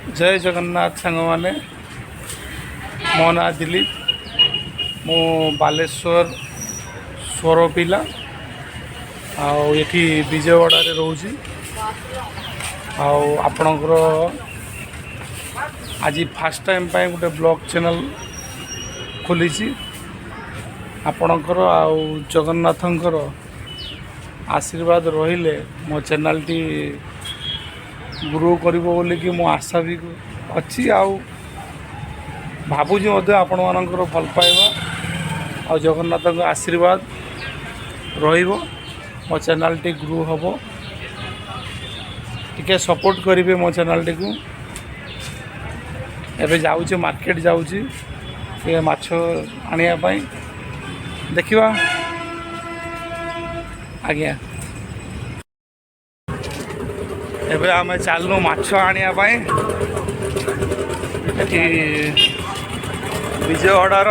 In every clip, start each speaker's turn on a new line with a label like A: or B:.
A: ଜୟ ଜଗନ୍ନାଥ ସାଙ୍ଗମାନେ। ମୋ ନାଁ ଦିଲୀପ। ମୁଁ ବାଲେଶ୍ୱର ସୋର ପିଲା ଆଉ ଏଠି ବିଜୟୱାଡ଼ାରେ ରହୁଛି। ଆଉ ଆପଣଙ୍କର ଆଜି ଫାର୍ଷ୍ଟ ଟାଇମ୍ ପାଇଁ ଗୋଟେ ବ୍ଲଗ୍ ଚ୍ୟାନେଲ୍ ଖୋଲିଛି। ଆପଣଙ୍କର ଆଉ ଜଗନ୍ନାଥଙ୍କର ଆଶୀର୍ବାଦ ରହିଲେ ମୋ ଚ୍ୟାନେଲ୍ଟି ଗ୍ରୋ କରିବ ବୋଲିକି ମୁଁ ଆଶା ବି ଅଛି ଆଉ ଭାବୁଛି ମଧ୍ୟ ଆପଣମାନଙ୍କର ଭଲ ପାଇବା ଆଉ ଜଗନ୍ନାଥଙ୍କ ଆଶୀର୍ବାଦ ରହିବ, ମୋ ଚ୍ୟାନେଲ୍ଟି ଗ୍ରୋ ହେବ। ଟିକେ ସପୋର୍ଟ କରିବେ ମୋ ଚ୍ୟାନେଲ୍ଟିକୁ। ଏବେ ଯାଉଛି, ମାର୍କେଟ ଯାଉଛି ଟିକେ ମାଛ ଆଣିବା ପାଇଁ। ଦେଖିବା ଆଜ୍ଞା। ଏବେ ଆମେ ଚାଲିଲୁ ମାଛ ଆଣିବା ପାଇଁ। ଏଠି ବିଜୟୱାଡ଼ାର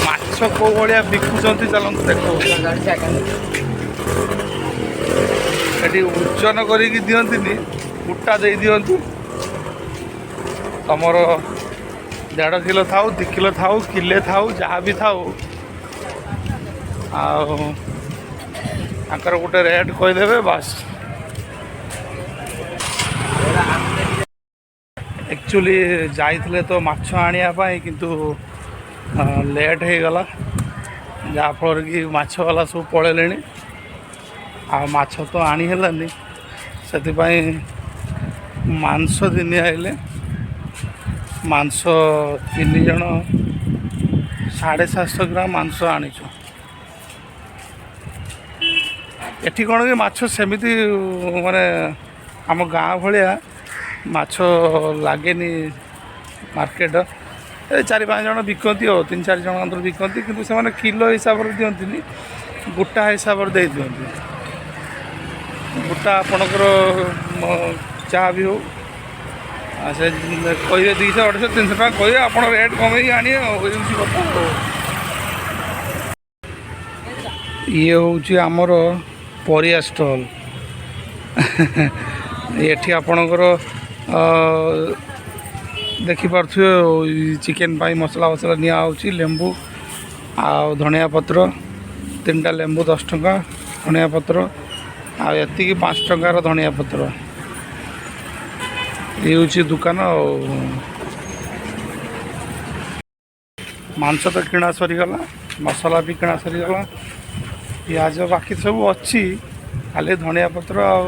A: ମାଛ କେଉଁ ଭଳିଆ ବିକୁଛନ୍ତି, ଚାଲନ୍ତୁ ଦେଖ। ଏଠି ଓଜନ କରିକି ଦିଅନ୍ତିନି, ଗୋଟା ଦେଇ ଦିଅନ୍ତି। ତମର 1.5 କିଲୋ ଥାଉ, 2 କିଲୋ ଥାଉ, କିଲେ ଥାଉ, ଯାହା ବି ଥାଉ, ଆଉ ତାଙ୍କର ଗୋଟେ ରେଟ୍ କହିଦେବେ, ବାସ୍। ଆକ୍ଚୁଆଲି ଯାଇଥିଲେ ତ ମାଛ ଆଣିବା ପାଇଁ, କିନ୍ତୁ ଲେଟ୍ ହେଇଗଲା, ଯାହାଫଳରେ କି ମାଛବାଲା ସବୁ ପଳେଇଲେଣି ଆଉ ମାଛ ତ ଆଣି ହେଲାନି। ସେଥିପାଇଁ ମାଂସ ଦିନି ଆଇଲେ। ମାଂସ ତିନି ଜଣ 750 ଗ୍ରାମ ମାଂସ ଆଣିଛୁ। ଏଠି କ'ଣ କି ମାଛ ସେମିତି ମାନେ ଆମ ଗାଁ ଭଳିଆ ମାଛ ଲାଗେନି। ମାର୍କେଟ ଏ ଚାରି ପାଞ୍ଚ ଜଣ ବିକନ୍ତି ଆଉ ତିନି ଚାରି ଜଣ ଅନ୍ତର ବିକନ୍ତି, କିନ୍ତୁ ସେମାନେ କିଲୋ ହିସାବରେ ଦିଅନ୍ତିନି, ଗୋଟା ହିସାବରେ ଦେଇ ଦିଅନ୍ତି। ଗୋଟା ଆପଣଙ୍କର ଯାହା ବି ହଉ, ସେ କହିବେ 200, 250, 300 ଟଙ୍କା କହିବେ, ଆପଣ ରେଟ୍ କମେଇକି ଆଣିବେ। ଆଉ ଏମିତି କଥା। ଆଉ ଇଏ ହେଉଛି ଆମର ପରିବା ଷ୍ଟଲ୍। ଏଠି ଆପଣଙ୍କର ଦେଖିପାରୁଥିବେ, ଚିକେନ୍ ପାଇଁ ମସଲା ଫସଲା ନିଆହେଉଛି। ଲେମ୍ବୁ ଆଉ ଧନିଆ ପତ୍ର, ତିନିଟା ଲେମ୍ବୁ 10 ଟଙ୍କା, ଧନିଆ ପତ୍ର ଆଉ ଏତିକି 5 ଟଙ୍କାର ଧନିଆ ପତ୍ର। ଇଏ ହେଉଛି ଦୋକାନ। ଆଉ ମାଂସ ତ କିଣା ସରିଗଲା, ମସଲା ବି କିଣା ସରିଗଲା, ପିଆଜ ବାକି ସବୁ ଅଛି। ଖାଲି ଧନିଆ ପତ୍ର ଆଉ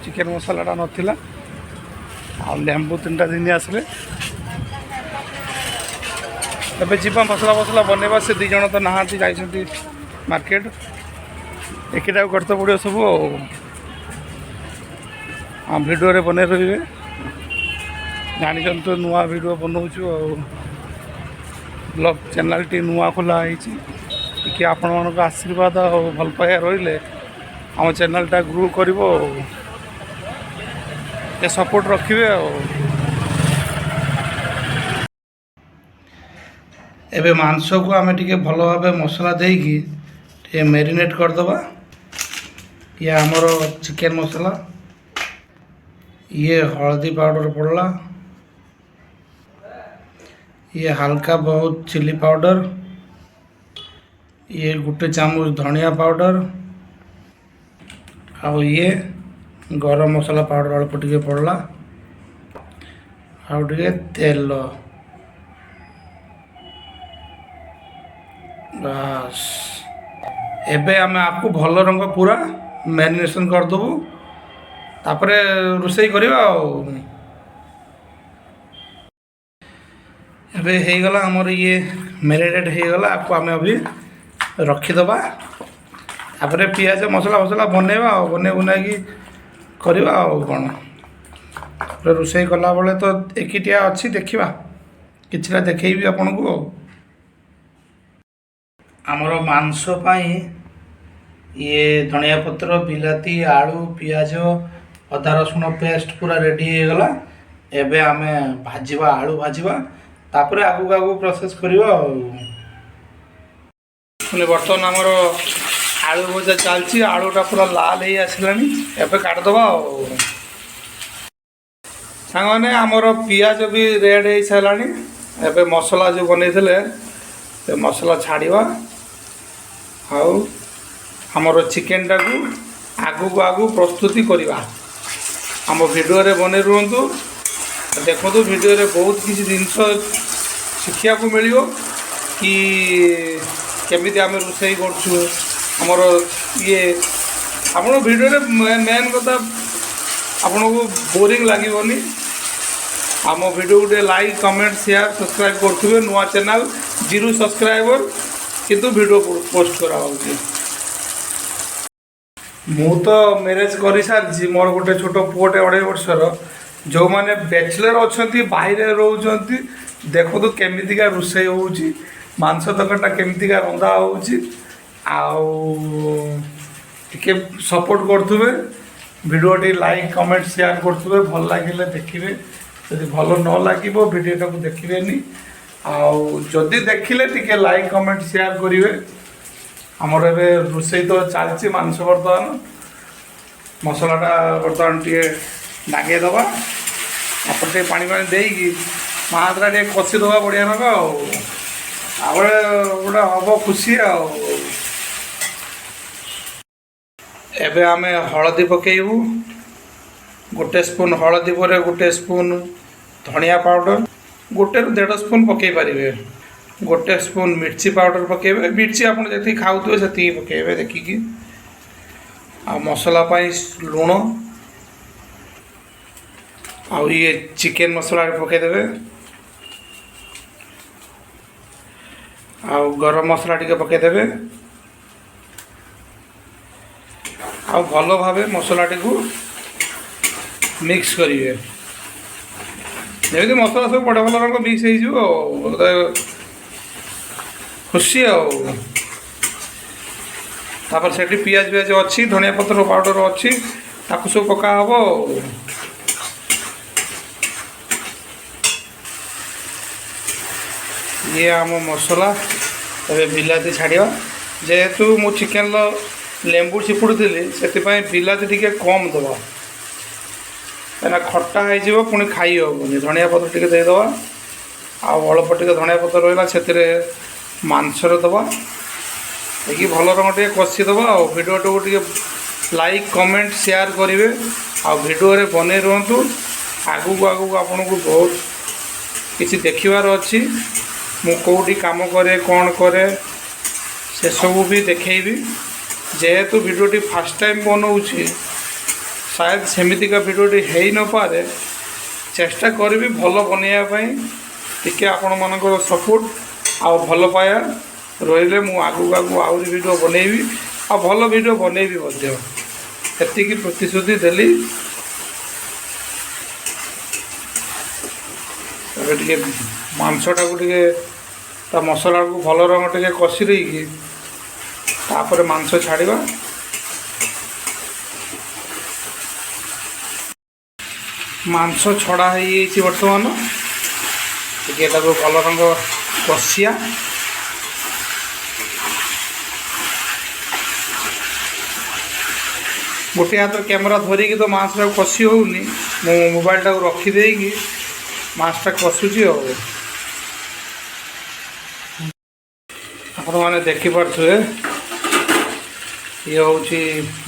A: ଚିକେନ୍ ମସଲାଟା ନଥିଲା ଆଉ ଲେମ୍ବୁ ତିନିଟା ଦିନ ଆସିଲେ। ଏବେ ଯିବା, ମସଲା ଫସଲା ବନେଇବା। ସେ ଦୁଇ ଜଣ ତ ନାହାନ୍ତି, ଯାଇଛନ୍ତି ମାର୍କେଟ। ଏକିଟାକୁ କରତେ ପଡ଼ିବ ସବୁ। ଆଉ ଆମ ଭିଡ଼ିଓରେ ବନେଇ ରହିବେ। ଜାଣିଛନ୍ତି ତ, ନୂଆ ଭିଡ଼ିଓ ବନଉଛୁ ଆଉ ବ୍ଲଗ୍ ଚ୍ୟାନେଲ୍ଟି ନୂଆ ଖୋଲା ହେଇଛି। ଟିକେ ଆପଣମାନଙ୍କ ଆଶୀର୍ବାଦ ଆଉ ଭଲ ପାଇବା ରହିଲେ ଆମ ଚ୍ୟାନେଲ୍ଟା ଗ୍ରୋ କରିବ ଆଉ ଟିକେ ସପୋର୍ଟ ରଖିବେ। ଆଉ ଏବେ ମାଂସକୁ ଆମେ ଟିକେ ଭଲ ଭାବେ ମସଲା ଦେଇକି ଟିକେ ମ୍ୟାରିନେଟ୍ କରିଦେବା। ଇଏ ଆମର ଚିକେନ୍ ମସଲା, ଇଏ ହଳଦୀ ପାଉଡ଼ର ପଡ଼ିଲା, ଇଏ ହାଲକା ବହୁତ ଚିଲି ପାଉଡ଼ର, ଇଏ ଗୋଟେ ଚାମଚ ଧନିଆ ପାଉଡ଼ର ଆଉ ଇଏ ଗରମ ମସଲା ପାଉଡ଼ର ଅଳ୍ପ ଟିକେ ପଡ଼ିଲା ଆଉ ଟିକେ ତେଲ। ବାସ୍, ଏବେ ଆମେ ଆକୁ ଭଲ ରଙ୍ଗ ପୁରା ମ୍ୟାରିନେସନ୍ କରିଦେବୁ, ତାପରେ ରୋଷେଇ କରିବା। ଆଉ ଏବେ ହେଇଗଲା ଆମର, ଇଏ ମ୍ୟାରିନେଟ୍ ହେଇଗଲା। ଆକୁ ଆମେ ଅଭି ରଖିଦେବା, ତାପରେ ପିଆଜ ମସଲା ଫସଲା ବନେଇବା ଆଉ ବନେଇ ବୁନାଇକି କରିବା। ଆଉ କ'ଣ, ତାପରେ ରୋଷେଇ କଲାବେଳେ ତ ଏକିଟିଆ ଅଛି, ଦେଖିବା, କିଛିଟା ଦେଖେଇବି ଆପଣଙ୍କୁ। ଆଉ ଆମର ମାଂସ ପାଇଁ ଇଏ ଧନିଆ ପତ୍ର, ବିଲାତି, ଆଳୁ, ପିଆଜ, ଅଦା ରସୁଣ ପେଷ୍ଟ ପୁରା ରେଡ଼ି ହେଇଗଲା। ଏବେ ଆମେ ଭାଜିବା, ଆଳୁ ଭାଜିବା, ତାପରେ ଆଗକୁ ଆଗକୁ ପ୍ରୋସେସ୍ କରିବା। ଆଉ ମାନେ ବର୍ତ୍ତମାନ ଆମର ଆଳୁ ଭଜା ଚାଲିଛି। ଆଳୁଟା ପୁରା ଲାଲ ହେଇ ଆସିଲାଣି, ଏବେ କାଟିଦେବା। ଆଉ ସାଙ୍ଗମାନେ, ସାଙ୍ଗମାନେ, ଆମର ପିଆଜ ବି ରେଡ୍ ହେଇସାରିଲାଣି। ଏବେ ମସଲା ଯେଉଁ ବନେଇଥିଲେ, ସେ ମସଲା ଛାଡ଼ିବା ଆଉ ଆମର ଚିକେନଟାକୁ ଆଗକୁ ଆଗକୁ ପ୍ରସ୍ତୁତି କରିବା। ଆମ ଭିଡ଼ିଓରେ ବନେଇ ରୁହନ୍ତୁ, ଦେଖନ୍ତୁ। ଭିଡ଼ିଓରେ ବହୁତ କିଛି ଜିନିଷ ଶିଖିବାକୁ ମିଳିବ କି କେମିତି ଆମେ ରୋଷେଇ କରୁଛୁ। ଆମର ଇଏ ଆପଣ ଭିଡ଼ିଓରେ ମେନ୍ କଥା, ଆପଣଙ୍କୁ ବୋରିଂ ଲାଗିବନି। ଆମ ଭିଡ଼ିଓ ଗୋଟେ ଲାଇକ୍, କମେଣ୍ଟ, ସେୟାର, ସବସ୍କ୍ରାଇବ୍ କରୁଥିବେ। ନୂଆ ଚ୍ୟାନେଲ୍, 0 ସବସ୍କ୍ରାଇବର, କିନ୍ତୁ ଭିଡ଼ିଓ ପୋଷ୍ଟ କରାହେଉଛି। ମୁଁ ତ ମ୍ୟାରେଜ୍ କରିସାରିଛି, ମୋର ଗୋଟେ ଛୋଟ ପୁଅଟେ 2.5 ବର୍ଷର। ଯେଉଁମାନେ ବ୍ୟାଚଲର୍ ଅଛନ୍ତି, ବାହାରେ ରହୁଛନ୍ତି, ଦେଖନ୍ତୁ କେମିତିକା ରୋଷେଇ ହେଉଛି, ମାଂସ ତରକାରୀଟା କେମିତିକା ରନ୍ଧା ହେଉଛି। ଆଉ ଟିକେ ସପୋର୍ଟ କରୁଥିବେ, ଭିଡ଼ିଓଟି ଲାଇକ୍, କମେଣ୍ଟ, ସେୟାର କରୁଥିବେ। ଭଲ ଲାଗିଲେ ଦେଖିବେ, ଯଦି ଭଲ ନ ଲାଗିବ ଭିଡ଼ିଓଟାକୁ ଦେଖିବେନି। ଆଉ ଯଦି ଦେଖିଲେ ଟିକେ ଲାଇକ୍, କମେଣ୍ଟ, ସେୟାର କରିବେ। ଆମର ଏବେ ରୋଷେଇ ତ ଚାଲିଛି। ମାଂସ ବର୍ତ୍ତମାନ ମସଲାଟା ବର୍ତ୍ତମାନ ଟିକେ ଦାଗେଇ ଦେବା, ତାପରେ ଟିକେ ପାଣି ପାଣି ଦେଇକି ମାଂସଟା ଟିକେ କଷିଦେବା ବଢ଼ିଆ ରଙ୍ଗ। ଆଉ ତାପରେ ଗୋଟେ ହବ ଖୁସି। ଆଉ ଏବେ ଆମେ ହଳଦୀ ପକାଇବୁ। ଗୋଟେ ସ୍ପୁନ୍ ହଳଦୀ ପରେ ଗୋଟେ ସ୍ପୁନ୍ ଧନିଆ ପାଉଡ଼ର, 1ରୁ 1.5 ସ୍ପୁନ୍ ପକାଇ ପାରିବେ। ଗୋଟେ ସ୍ପୁନ୍ ମିର୍ଚି ପାଉଡ଼ର ପକାଇବେ। ମିର୍ଚି ଆପଣ ଯେତିକି ଖାଉଥିବେ ସେତିକି ପକାଇବେ ଦେଖିକି। ଆଉ ମସଲା ପାଇଁ ଲୁଣ ଆଉ ଇଏ ଚିକେନ୍ ମସଲା ପକାଇଦେବେ। ଆଉ ଗରମ ମସଲା ଟିକେ ପକାଇଦେବେ। ଆଉ ଭଲ ଭାବେ ମସଲାଟିକୁ ମିକ୍ସ କରିବେ, ଯେମିତି ମସଲା ସବୁ ବଢ଼ିଆ ଭଲ ରଙ୍ଗ ମିକ୍ସ ହେଇଯିବ। ଆଉ ଖୁସି। ଆଉ ତାପରେ ସେଠି ପିଆଜ ପିଆଜ ଅଛି, ଧନିଆ ପତ୍ର ପାଉଡ଼ର ଅଛି, ତାକୁ ସବୁ ପକା ହେବ। ଆଉ ଇଏ ଆମ ମସଲା। ଏବେ ବିଲାତି ଛାଡ଼ିବା। ଯେହେତୁ ମୁଁ ଚିକେନର ଲେମ୍ବୁ ଚିପୁଡ଼ୁଥିଲି, ସେଥିପାଇଁ ବିଲାତି ଟିକେ କମ୍ ଦେବା, କାହିଁକିନା ଖଟା ହେଇଯିବ, ପୁଣି ଖାଇ ହେବନି। ଧନିଆ ପତ୍ର ଟିକେ ଦେଇଦେବା। ଆଉ ଅଳ୍ପ ଟିକେ ଧନିଆ ପତ୍ର ରହିଲା, ସେଥିରେ ମାଂସରେ ଦେବା। ଦେଇକି ଭଲ ରଙ୍ଗ ଟିକେ କଷିଦେବା। ଆଉ ଭିଡ଼ିଓଟାକୁ ଟିକେ ଲାଇକ୍, କମେଣ୍ଟ, ସେୟାର କରିବେ। ଆଉ ଭିଡ଼ିଓରେ ବନେଇ ରୁହନ୍ତୁ। ଆଗକୁ ଆଗକୁ ଆପଣଙ୍କୁ ବହୁତ କିଛି ଦେଖିବାର ଅଛି। ମୁଁ କେଉଁଠି କାମ କରେ, କ'ଣ କରେ, ସେସବୁ ବି ଦେଖେଇବି। ଯେହେତୁ ଭିଡ଼ିଓଟି ଫାର୍ଷ୍ଟ ଟାଇମ୍ ବନଉଛି, ସାୟଦ ସେମିତିକା ଭିଡ଼ିଓଟି ହେଇନପାରେ। ଚେଷ୍ଟା କରିବି ଭଲ ବନେଇବା ପାଇଁ। ଟିକେ ଆପଣମାନଙ୍କର ସପୋର୍ଟ ଆଉ ଭଲ ପାଇବା ରହିଲେ ମୁଁ ଆଗକୁ ଆଗକୁ ଆହୁରି ଭିଡ଼ିଓ ବନେଇବି ଆଉ ଭଲ ଭିଡ଼ିଓ ବନେଇବି ମଧ୍ୟ, ଏତିକି ପ୍ରତିଶ୍ରୁତି ଦେଲି। ଏବେ ଟିକେ ମାଂସଟାକୁ ଟିକେ ତା ମସଲାକୁ ଭଲ ରଙ୍ଗ ଟିକେ କଷି ଦେଇକି ତାପରେ ମାଂସ ଛାଡ଼ିବା। ମାଂସ ଛଡ଼ା ହେଇଯାଇଛି। ବର୍ତ୍ତମାନ ଟିକେ ତାକୁ ଭଲ ରଙ୍ଗ କଷିଆ। ଗୋଟିଏ ହାତରେ କ୍ୟାମେରା ଧରିକି ତ ମାଂସଟାକୁ କଷି ହେଉନି। ମୁଁ ମୋବାଇଲଟାକୁ ରଖିଦେଇକି ମାଂସଟା କଷୁଛି। ଆଉ ଆପଣମାନେ ଦେଖିପାରୁଥିବେ, ଇଏ ହେଉଛି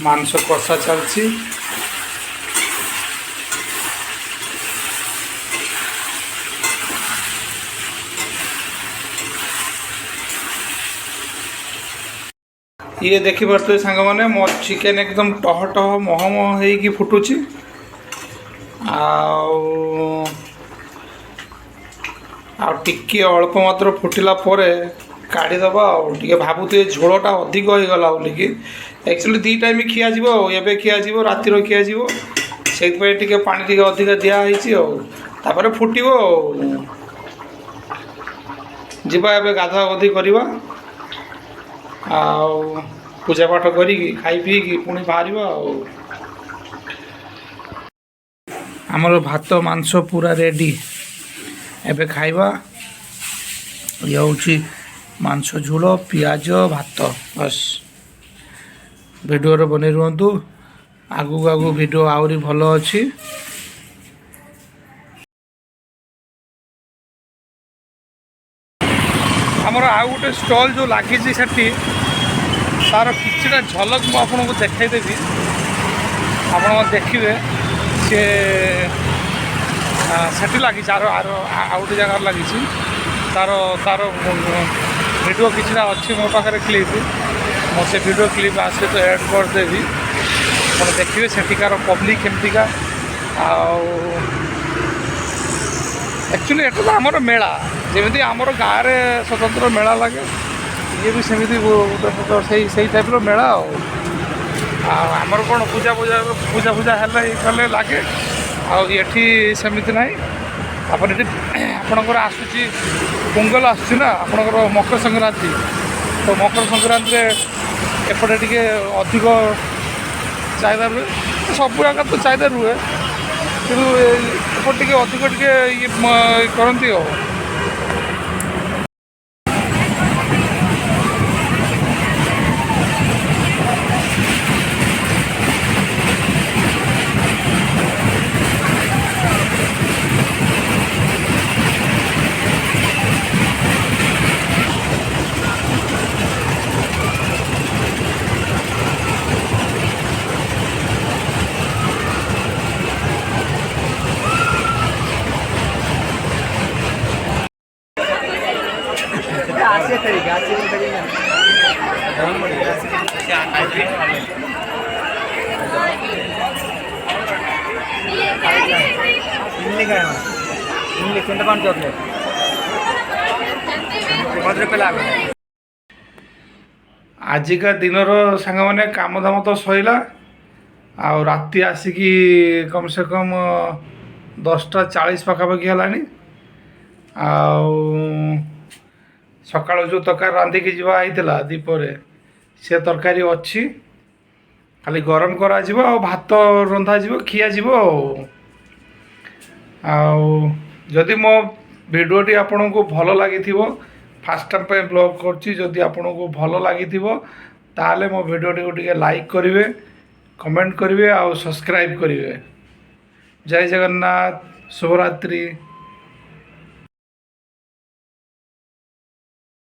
A: ମାଂସ କଷା ଚାଲିଛି। ଇଏ ଦେଖିପାରୁଥିବେ ସାଙ୍ଗମାନେ, ମୋ ଚିକେନ୍ ଏକଦମ ଟହ ଟହ ମହ ମହ ହେଇକି ଫୁଟୁଛି। ଆଉ ଆଉ ଟିକିଏ ଅଳ୍ପ ମାତ୍ର ଫୁଟିଲା ପରେ କାଢ଼ିଦେବା। ଆଉ ଟିକେ ଭାବୁଥିବେ ଝୋଳଟା ଅଧିକ ହେଇଗଲା ବୋଲିକି। ଆକ୍ଚୁଆଲି ଦୁଇ ଟାଇମ୍ ଖିଆଯିବ। ଆଉ ଏବେ ଖିଆଯିବ, ରାତିର ଖିଆଯିବ, ସେଇଥିପାଇଁ ଟିକେ ପାଣି ଟିକେ ଅଧିକା ଦିଆହେଇଛି। ଆଉ ତାପରେ ଫୁଟିବ। ଆଉ ଯିବା ଏବେ ଗାଧୁଆ ଗାଧି କରିବା ଆଉ ପୂଜା ପାଠ କରିକି ଖାଇ ପିଇକି ପୁଣି ବାହାରିବା। ଆଉ ଆମର ଭାତ ମାଂସ ପୁରା ରେଡ଼ି, ଏବେ ଖାଇବା। ଇଏ ହେଉଛି ମାଂସ ଝୋଳ, ପିଆଜ, ଭାତ, ବାସ୍। ଭିଡ଼ିଓରେ ବନେଇ ରୁହନ୍ତୁ। ଆଗକୁ ଆଗକୁ ଭିଡ଼ିଓ ଆହୁରି ଭଲ ଅଛି। ଆମର ଆଉ ଗୋଟେ ଷ୍ଟଲ୍ ଯେଉଁ ଲାଗିଛି ସେଠି, ତାର କିଛିଟା ଝଲକ ମୁଁ ଆପଣଙ୍କୁ ଦେଖାଇଦେବି। ଆପଣ ଦେଖିବେ, ସିଏ ସେଠି ଲାଗିଛି। ଆର ଆର ଆଉ ଗୋଟେ ଜାଗାରେ ଲାଗିଛି। ତାର ଭିଡ଼ିଓ କିଛିଟା ଅଛି ମୋ ପାଖରେ କ୍ଲିପ୍। ମୁଁ ସେ ଭିଡ଼ିଓ କ୍ଲିପ୍ ଆ ସହିତ ଆଡ଼୍ କରିଦେବି। ଆପଣ ଦେଖିବେ ସେଠିକାର ପବ୍ଲିକ୍ କେମିତିକା। ଆଉ ଆକ୍ଚୁଆଲି ଏଟା ତ ଆମର ମେଳା, ଯେମିତି ଆମର ଗାଁରେ ସ୍ୱତନ୍ତ୍ର ମେଳା ଲାଗେ, ଇଏ ବି ସେମିତି ଗୋଟେ ପ୍ରକାର ସେଇ ଟାଇପ୍ର ମେଳା। ଆଉ ଆମର କ'ଣ ପୂଜା ଫୂଜା ହେଲେ ଇଏ କଲେ ଲାଗେ, ଆଉ ଏଠି ସେମିତି ନାହିଁ। ତାପରେ ଏଠି ଆପଣଙ୍କର ଆସୁଛି ପୋଙ୍ଗଲ ଆସୁଛି ନା, ଆପଣଙ୍କର ମକର ସଂକ୍ରାନ୍ତି। ତ ମକର ସଂକ୍ରାନ୍ତିରେ ଏପଟେ ଟିକେ ଅଧିକ ଚାହିଦା ରୁହେ। ସବୁ ଜାଗା ତ ଚାହିଦା ରୁହେ, କିନ୍ତୁ ଏପଟେ ଟିକେ ଅଧିକ ଟିକେ ଇଏ କରନ୍ତି। ଆଉ
B: చింతపండు చూడలేదు 10 రూపాయలు ఆగు.
A: ଆଜିକା ଦିନର ସାଙ୍ଗମାନେ କାମଦାମ ତ ସରିଲା, ଆଉ ରାତି ଆସିକି କମ୍ ସେ କମ୍ 10:40 ପାଖାପାଖି ହେଲାଣି। ଆଉ ସକାଳୁ ଯେଉଁ ତରକାରୀ ରାନ୍ଧିକି ଯିବା ହେଇଥିଲା ଦ୍ୱିପହରେ, ସେ ତରକାରୀ ଅଛି, ଖାଲି ଗରମ କରାଯିବ ଆଉ ଭାତ ରନ୍ଧାଯିବ, ଖିଆଯିବ। ଆଉ ଯଦି ମୋ ଭିଡ଼ିଓଟି ଆପଣଙ୍କୁ ଭଲ ଲାଗିଥିବ, ଫାର୍ଷ୍ଟ ଟାଇମ୍ ପାଇଁ ବ୍ଲଗ୍ କରୁଛି, ଯଦି ଆପଣଙ୍କୁ ଭଲ ଲାଗିଥିବ ତାହେଲେ ମୋ ଭିଡ଼ିଓଟିକୁ ଟିକେ ଲାଇକ୍ କରିବେ, କମେଣ୍ଟ କରିବେ ଆଉ ସବସ୍କ୍ରାଇବ୍ କରିବେ। ଜୟ ଜଗନ୍ନାଥ, ଶୁଭରାତ୍ରି।